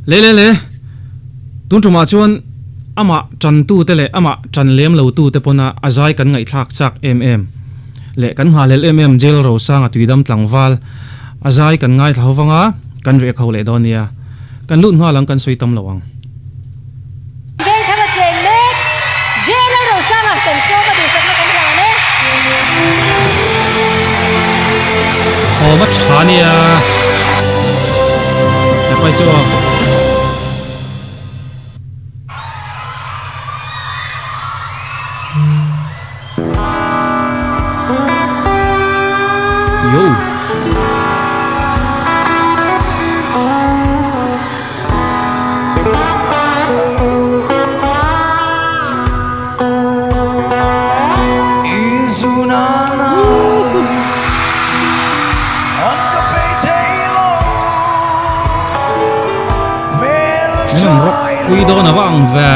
Le le le, tun tumah chuan amah tantute leh amah tan lem lotute pawna a zai kan ngaihthlak chak em em leh kan nghahhlelh em em Jail Rosanga tuidam tlangval a zai kan ngaithla ho vanga kan reh kho leh dawn nia. Kan lut nghal ang kan sawi tam lo ang. Vengthar a cheng mek, Jail Rosanga kan sawm a duhsakna kan hlan e. Thawm a tha nia. Hepai chu aw. Yo. Min rawn rawk pui dawn a va ang ve.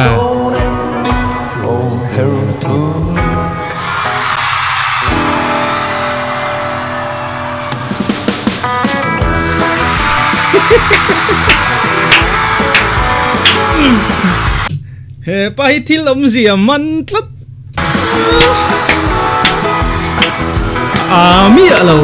He pa hi thil awmzia man tlat a miah lo.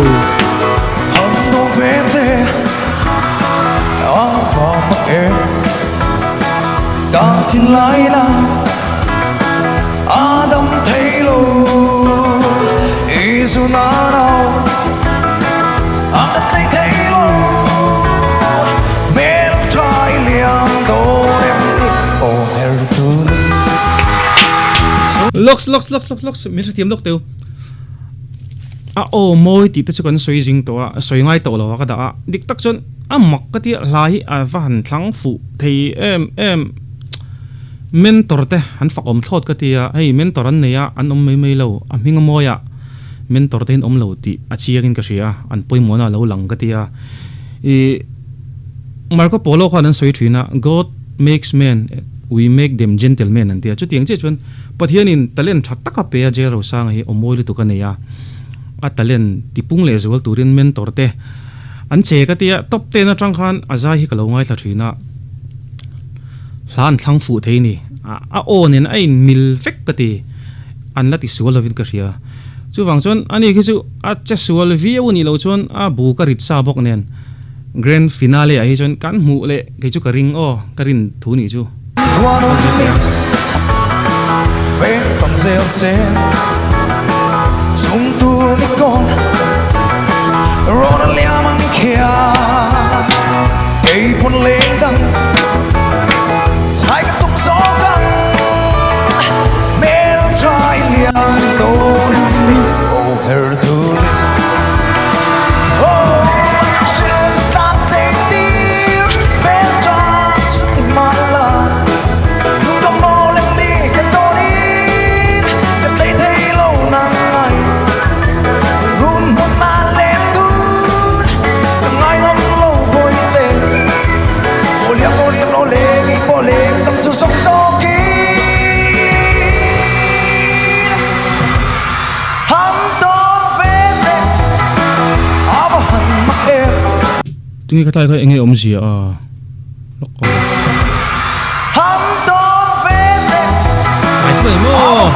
Locks locks locks locks locks min hrethiam lawk teu a aw mawi tih te chu kan sawi zing tawh a sawi ngai tawh lo a ka dah a dik tak chuan a mak ka tia hla hi a va han thlang fuh thei em em. Mentor te an fak awm thlawt ka ti a, hei mentor an nei a, an awm mai mai lo, a hming a mawi a, mentor te hian awm lo tih a chiang in ka hria a, an pawimawhna a lo lang ka ti a. Ih Marco Polo khan an sawi thin a, God makes men, we make them gentlemen an ti a, chutiang chiah chuan Pathian in talent tha tak a pe a, Jail Rosanga hi aw mawi lutuk a nei a, a talent tipung leh zual turin mentor te an che ka ti a, top ten atang khan a zai hi ka lo ngaithla thin a. Hla an thlang fuh thei ni. A aw nen a in mil vek ka ti. An la ti sual lovin ka hria. Chuvang chuan ani khi chu a che sual viau anih loh chuan a bu ka rit sa bawk nen Grand Finale ah hi chuan kan hmuh leh kei chu ka ring aw, ka rin thu nih chu. Tunge ka tlai kha enge awmzia a lawk a. Tlai tlai maw.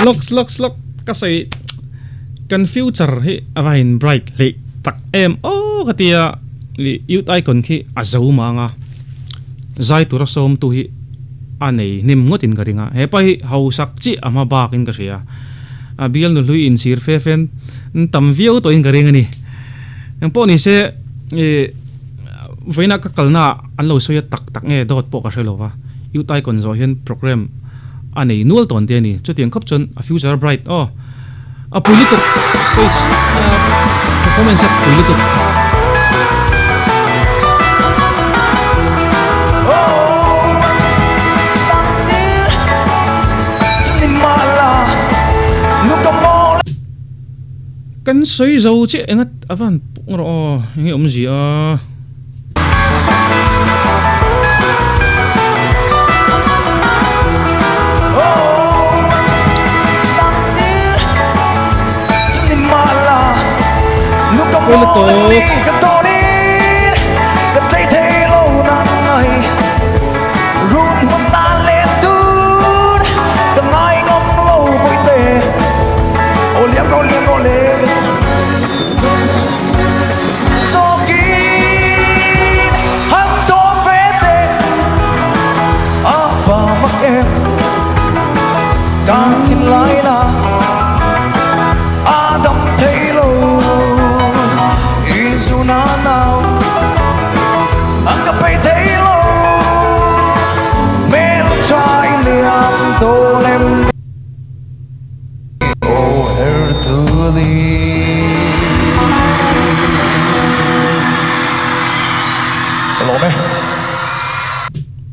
Looks looks look ka sawi kan future hi a va in bright hleih tak em aw ka tia ih youth icon khi a zo mang a zai tura sawmtu hi a nei hnem ngawtin ka ring a hepa hi hausak chiah a hma bakin ka hria a bial nu hlui inchhir fe fe an tam viau tawhin ka ring a ni. Engpawh ni se ih vawiina ka kalna ah an lo sawi a tak tak nge dawt pawh ka hre lo va, Youth Icon zawh hian program a nei nual tawn te a ni. Chutiang khawp chuan a future bright aw a pui lutuk stage performance a pui lutuk. Kan sawi zo chiah enga a van pawng rawh aw, enge awmzia a. Pawila tawp.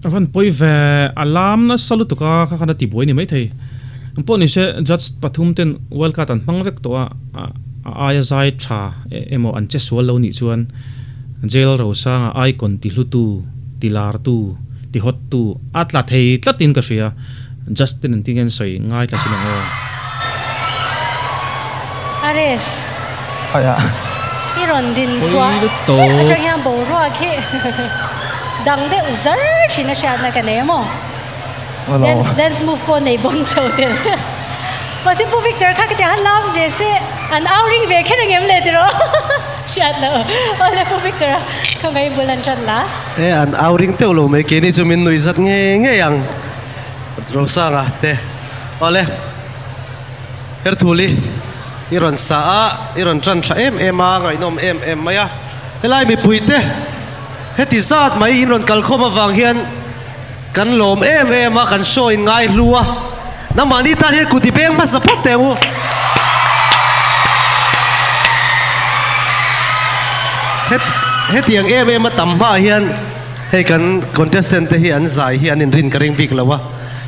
A van pawi ve, a lam nasa lutuk a, kha khan a ti buai ni maithei. Ang pawh nise judge pathum ten wild card an hmang vek tawh a, a aia zai tha emaw an che sual lo nih chuan jail rosanga icon ti hlutu, ti lartu, ti hawttu a tla thei tlatin ka hria. Justin an tih nge an sawi ngai tla chin ang aw. Ares. I rawn din chhuah chiah atang hian boruak hi dang deuh zar thin a hriatna ka nei a maw? Dance dance move pawh nei bawn chho tel tel. Mahse Pu Victor kha ka ti han lam ve se an au ring ve kher ang em le tiraw? Hriat lo. Awle Pu Victor a khawngaih bul an tan la. E an au ring teuh lo mai keini chu min nuih zat ngei ngei ang. Rosanga te awle Herthuli i rawn sa a i rawn tan tha em em a ngaihnawm em em mai a helai mipui te heti zat mai in rawn kalkhawm avang hian kan lawm em em a kan show in ngai hlu a nangmahni tan hian kut i beng hmasa phawt teh ang u. Hetiang em em a tam hmaah hian. Hei kan contestant te hi an zai hi an inrin ka ring bik lo a,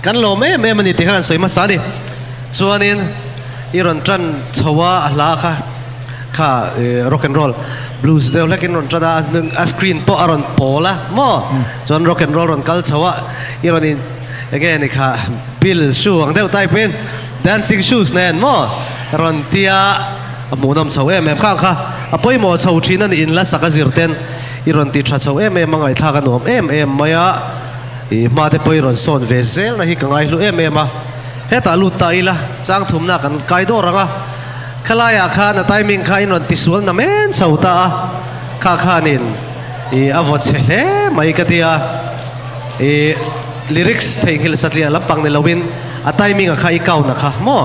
kan lawm em em a ni tih kha kan sawi hmasa a ni. Chuanin i rawn tan chho a, a hla kha kha rock and roll blues deuh hlekin rawn tan a, a screen pawh a rawn pawl a maw? Chuan rock and roll rawn kal chho a, i rawn in enge ni kha bill shoe ang deuh type in dancing shoes nen maw rawn tia a hmuhnawm chho em em khang kha a pawimawh chho thin a ni inla sak a zir ten. I rawn ti tha chho em em a, ngaihthlak a nuam em em mai a, i hma te pawh i rawn sawn ve zel na hi ka ngaihlu em em a, hetah lut ta ila chang thumna kan kai dawr ang a, khalaiah khan a timing kha in rawn ti sual na men chho ta a, kha khanin i a vaw chhe hle mai ka ti a, i lyrics theihnghilh satliah lampang ni loin a timing a kha i count a kha maw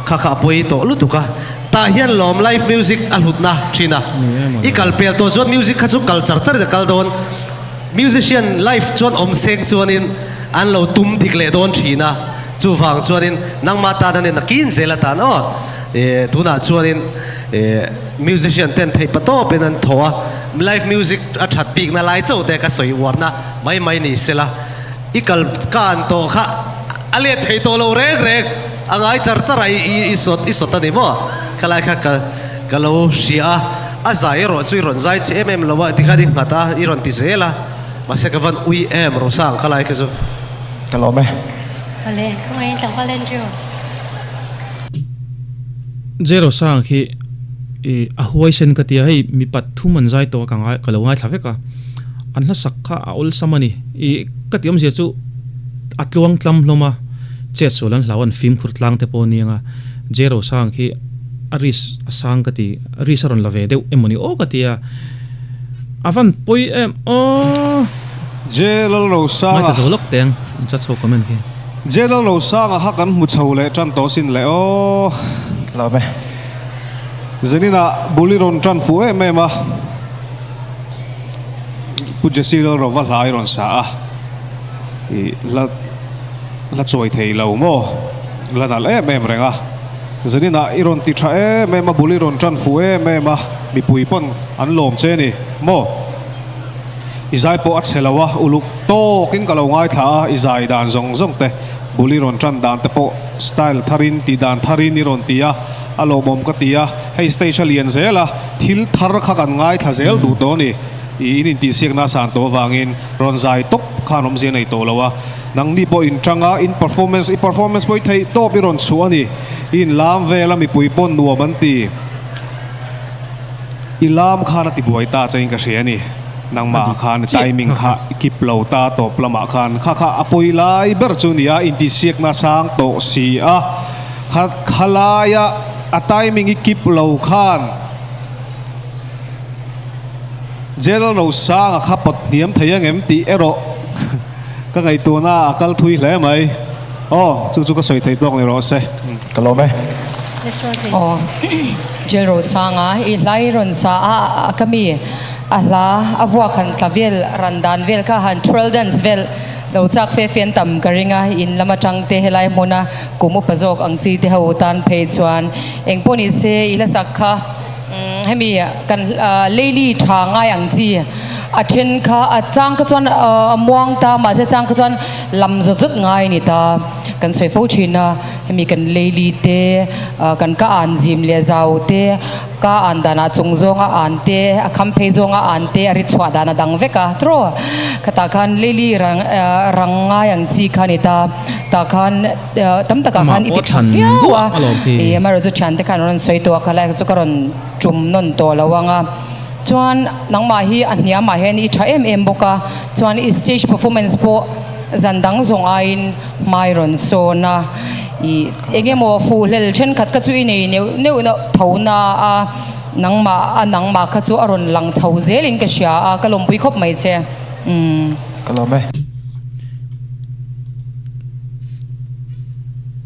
kha kha a pawi tawh lutuk a. Tah hian lawm live music a hlutna thin a, i kal pel tawh chuan music kha chu kal char char in a kal dawn, musician live chuan awm seng chuanin an lo tum dik leh dawn thin a, chuvang chuanin nangmah tan anin a kin zel atan aw, tunah chuanin musician ten theih patawpin an thaw a, live music a that bikna lai chauh te ka sawi uarna mai mai ni sela, i kal ka an tawh kha a let thei tawh lo reng reng. A ngai char char a i sawt i sawt a ni maw? Khalai kha ka ka lo hria a, a zai erawh chu i rawn zai che em em lo a tikhan i nghat a, i rawn ti zel a, mahse ka van ui em Rosang khalai kha chu. Ka lawm e. Awle, khawngaih in tlangval Andrew. J Rosang khi i a huaisen ka tia hei mi pathum an zai tawh a ka ngai ka lo ngaithla vek a, an hlasak kha a awlsam a ni i ka tih awmzia chu a tluang tlam hlawm a. Chet sual an hlau an fimkhur tlang te pawh aniang a, Jero sang khi a risk a sang ka ti, risk a rawn la ve deuh emawni aw ka ti a, a van pawi em aw. Jalal Ngaithla zo lawk teng an chat chho comment khi. Jalal Rosanga kha kan hmu chho leh tan tawh sin le aw. Lawm e. Zenin ah bul i rawn tan fuh em em a, Pu Jesse Lalrova hla i rawn sa a, i hla. La chawi thei lo maw? La nalh em em reng a. Zaninah i rawn ti tha em em a, bul i rawn tan fuh em em a, mipui pawn an lawm che ni maw? I zai pawh a chhe lo a, uluk tawkin ka lo ngaithla a, i zai dan zawng zawng te, bul i rawn tan dan te pawh style tharin, tih dan tharin i rawn ti a, A lawmawm ka ti a, hei stage a lian zel a, thil thar kha kan ngaithla zel duh tawh a ni. I in intihsiakna a san tawh avangin rawn zai tawp khan awmzia nei tawh lo a. Nangni pawh in tang a, in performance, i performance pawh i theih tawp i rawn chhuah a ni. I inlam vel a mipui pawn nuam an ti. I lam khan a tibuai ta che in ka hria a ni. Nangmah khan timing kha i kip lo ta tawp lamah khan kha kha a pawi lai ber chu nia intihsiakna sang tawh si a. Kha khalaia a timing i kip lo khan General Rosanga kha pawt hniam thei angem tih erawh ka ngaihtuahna a kal thui hle mai. Aw, chu chu ka sawi thei tawk ni rawh se. Ka lawm e. Miss Rosie. Aw, General Rosanga i hla i rawn sa a, a ka mi a hla a vuak han tla vel ran dan vel kha han twirl dance vel lo chak fe fe an tam ka ring a, in lam atang te helai hmuna kum upa zawk ang chi te ho tan phei chuan engpawh ni se i hla sak kha Hemi kan leili tha ngai ang chi a then kha a chang kha chuan a muang ta mahse chang kha chuan lam zawt zawt ngai a ni ta kan sawi fo thin a hemi kan leili te kan ka an zim leh zau te ka an danah chung zawnga an te a kham phei zawnga an te a ri chhuah dan a dang vek a tiraw khatah khan leili rang rang ngai ang chi kha a ni ta tah khan. Tam takah khan i ti tha viau a, i amaherawhchu thiante khan an rawn sawi tawh a, khalai kha chu ka rawn tum nawn tawh lo ang a. Chuan nangmah hi a hniamah hian i tha em em bawk a, chuan i stage performance pawh zan dang zawng aiin hmai rawn sawn a, i eng emaw fuhhlel thenkhat kha chu i nei neuh neuh tho na a, nangmah a nangmah kha chu a rawn lang chho zelin ka hria a, ka lawmpui khawp mai che. Umm. Ka lawm e.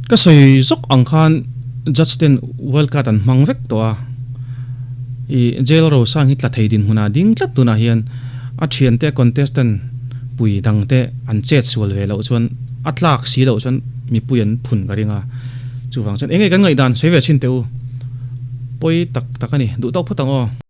Ka sawi zawk ang khan judge ten wild card an hmang vek tawh a, i jail rosang hi tla thei dinhmunah ding tlat tunah hian a thiante contestant pui dangte an chet sual ve loh chuan a tlak si loh chuan mipui an phun ka ring a, chuvang chuan enge kan ngaihdan sawi ve chhin teh u, pawi tak tak a ni, duh tawk phawt ang aw.